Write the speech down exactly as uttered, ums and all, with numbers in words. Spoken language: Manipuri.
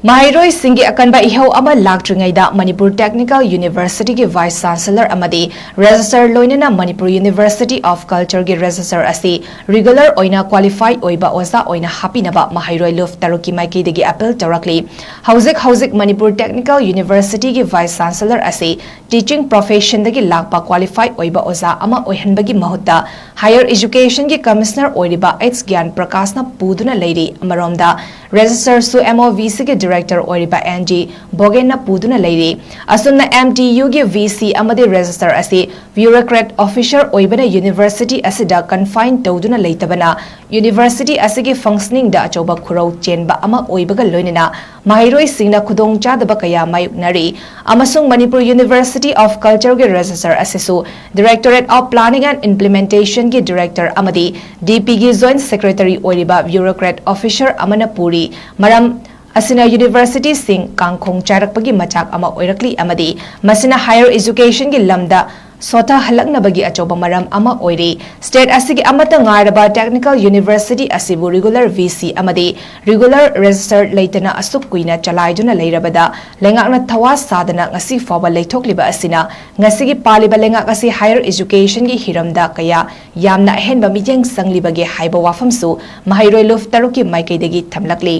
ꯃꯍꯩꯔꯣꯏꯁꯤꯡꯒꯤ ꯑꯀꯟꯕ ꯏꯍꯧ ꯑꯃ ꯂꯥꯛꯇ꯭ꯔꯤꯉꯩꯗ ꯃꯅꯤꯄꯨꯔ ꯇꯦꯛꯅꯤꯀꯦꯜ ꯌꯨꯅꯤꯚꯔꯁꯤꯇꯤꯒꯤ ꯚꯥꯏꯁ ꯆꯥꯟꯁꯦꯂꯔ ꯑꯃꯗꯤ ꯔꯦꯖꯤꯁꯇꯔ ꯂꯣꯏꯅꯅ ꯃꯅꯤꯄꯨꯔ ꯌꯨꯅꯤꯚꯔꯁꯤꯇꯤ ꯑꯣꯐ ꯀꯜꯆꯔꯒꯤ ꯔꯦꯖꯤꯁꯇꯔ ꯑꯁꯤ ꯔꯤꯒꯨꯂꯔ ꯑꯣꯏꯅ ꯀ꯭ꯋꯥꯂꯤꯐꯥꯏ ꯑꯣꯏꯕ ꯑꯣꯖꯥ ꯑꯣꯏꯅ ꯍꯥꯞꯄꯤꯅꯕ ꯃꯍꯩꯔꯣꯏ ꯂꯨꯞ ꯇꯔꯨꯛꯀꯤ ꯃꯥꯏꯀꯩꯗꯒꯤ ꯑꯄꯤꯜ ꯇꯧꯔꯛꯂꯤ꯫ ꯍꯧꯖꯤꯛ ꯍꯧꯖꯤꯛ ꯃꯅꯤꯄꯨꯔ ꯇꯦꯛꯅꯤꯀꯦꯜ ꯌꯨꯅꯤꯚꯔꯁꯤꯇꯤꯒꯤ ꯚꯥꯏꯁ ꯆꯥꯟꯁꯦꯂꯔ ꯑꯁꯤ ꯇꯤꯆꯤꯡ ꯄ꯭ꯔꯣꯐꯦꯁꯟꯗꯒꯤ ꯂꯥꯛꯄ ꯀ꯭ꯋꯥꯂꯤꯐꯥꯏ ꯑꯣꯏꯕ ꯑꯣꯖꯥ ꯑꯃ ꯑꯣꯏꯍꯟꯕꯒꯤ ꯃꯍꯨꯠꯇ ꯍꯥꯌꯔ ꯑꯦꯖꯨꯀꯦꯁꯟꯒꯤ ꯀꯃꯤꯁꯅꯔ ꯑꯣꯏꯔꯤꯕ ꯑꯩꯆ ꯒ꯭ꯌꯥꯟ ꯄ꯭ꯔꯀꯥꯁꯅ ꯄꯨꯗꯨꯅ ꯂꯩꯔꯤ꯫ ꯑꯃꯔꯣꯝꯗ ꯔꯦꯖꯤꯁꯇꯔꯁꯨ ꯑꯦꯝ ꯑꯣ ꯚꯤ ꯁꯤꯒꯤ ꯗꯤꯔꯦꯛꯇꯔ ꯑꯣꯏꯔꯤꯕ ꯑꯦꯟ ꯖꯤ ꯚꯣꯒꯦꯟꯅ ꯄꯨꯗꯨꯅ ꯂꯩꯔꯤ꯫ ꯑꯁꯨꯝꯅ ꯑꯦꯝ ꯇꯤ ꯌꯨꯒꯤ ꯚꯤ ꯁꯤ ꯑꯃꯗꯤ ꯔꯦꯖꯤꯁꯇꯔ ꯑꯁꯤ ꯕ꯭ꯌꯨꯔꯣꯀ꯭ꯔꯦꯠ ꯑꯣꯐꯤꯁꯔ ꯑꯣꯏꯕꯅ ꯌꯨꯅꯤꯚꯔꯁꯤꯇꯤ ꯑꯁꯤꯗ ꯀꯟꯐꯥꯏꯟ ꯇꯧꯗꯨꯅ ꯂꯩꯇꯕꯅ ꯌꯨꯅꯤꯚꯔꯁꯤꯇꯤ ꯑꯁꯤꯒꯤ ꯐꯪꯁꯅꯤꯡꯗ ꯑꯆꯧꯕ ꯈꯨꯔꯧ ꯆꯦꯟꯕ ꯑꯃ ꯑꯣꯏꯕꯒ ꯂꯣꯏꯅꯅ ꯃꯍꯩꯔꯣꯏꯁꯤꯡꯅ ꯈꯨꯗꯣꯡꯆꯥꯗꯕ ꯀꯌꯥ ꯃꯥꯌꯣꯛꯅꯔꯤ ꯑꯃꯁꯨꯡ ꯃꯅꯤꯄꯨꯔ ꯌꯨꯅꯤꯚꯔꯁꯤꯇꯤ ꯑꯣꯐ ꯀꯜꯆꯔꯒꯤ ꯔꯦꯖꯤꯁꯇꯔ ꯑꯁꯤꯁꯨ ꯗꯤꯔꯦꯛꯇꯣꯔꯦꯠ ꯑꯣꯐ ꯄ꯭ꯂꯥꯅꯤꯡ ꯑꯦꯟ ꯏꯝꯄ꯭ꯂꯤꯃꯦꯟꯇꯦꯁꯟꯒꯤ ꯗꯤꯔꯦꯛꯇꯔ ꯑꯃꯗꯤ ꯗꯤ ꯄꯤꯒꯤ ꯖꯣꯏꯟꯠ ꯁꯦꯀ꯭ꯔꯦꯇꯔꯤ ꯑꯣꯏꯔꯤꯕ ꯕ꯭ꯌꯨꯔꯣꯀ꯭ꯔꯦꯠ ꯑꯣꯐꯤꯁꯔ ꯑꯃꯅ ꯄꯨꯔꯤ꯫ ꯃꯔꯝ ꯑꯁꯤꯅ ꯌꯨꯅꯤꯚꯔꯁꯤꯇꯤꯁꯤꯡ ꯀꯥꯡꯈꯣꯡ ꯆꯥꯏꯔꯛꯄꯒꯤ ꯃꯆꯥꯛ ꯑꯃ ꯑꯣꯏꯔꯛꯂꯤ ꯑꯃꯗꯤ ꯃꯁꯤꯅ ꯍꯥꯌꯔ ꯑꯦꯖꯨꯀꯦꯁꯟꯒꯤ ꯂꯝꯗ ꯁꯣꯊꯍꯜꯂꯛꯅꯕꯒꯤ ꯑꯆꯧꯕ ꯃꯔꯝ ꯑꯃ ꯑꯣꯏꯔꯤ꯫ ꯁ꯭ꯇꯦꯠ ꯑꯁꯤꯒꯤ ꯑꯃꯠꯇ ꯉꯥꯏꯔꯕ ꯇꯦꯛꯅꯤꯀꯦꯜ ꯌꯨꯅꯤꯚꯔꯁꯤꯇꯤ ꯑꯁꯤꯕꯨ ꯔꯤꯒꯨꯂꯔ ꯚꯤ ꯁꯤ ꯑꯃꯗꯤ ꯔꯤꯒꯨꯂꯔ ꯔꯦꯖꯤꯁꯇꯔ ꯂꯩꯇꯅ ꯑꯁꯨꯛ ꯀꯨꯏꯅ ꯆꯂꯥꯏꯗꯨꯅ ꯂꯩꯔꯕꯗ ꯂꯩꯉꯥꯛꯅ ꯊꯋꯥ ꯁꯥꯗꯅ ꯉꯁꯤ ꯐꯥꯎꯕ ꯂꯩꯊꯣꯛꯂꯤꯕ ꯑꯁꯤꯅ ꯉꯁꯤꯒꯤ ꯄꯥꯜꯂꯤꯕ ꯂꯩꯉꯥꯛ ꯑꯁꯤ ꯍꯥꯌꯔ ꯑꯦꯖꯨꯀꯦꯁꯟꯒꯤ ꯍꯤꯔꯝꯗ ꯀꯌꯥ ꯌꯥꯝꯅ ꯑꯍꯦꯟꯕ ꯃꯤꯠꯌꯦꯡ ꯆꯪꯂꯤꯕꯒꯦ ꯍꯥꯏꯕ ꯋꯥꯐꯝꯁꯨ ꯃꯍꯩꯔꯣꯏ ꯂꯨꯞ ꯇꯔꯨꯛꯀꯤ ꯃꯥꯏꯀꯩꯗꯒꯤ ꯊꯝꯂꯛꯂꯤ꯫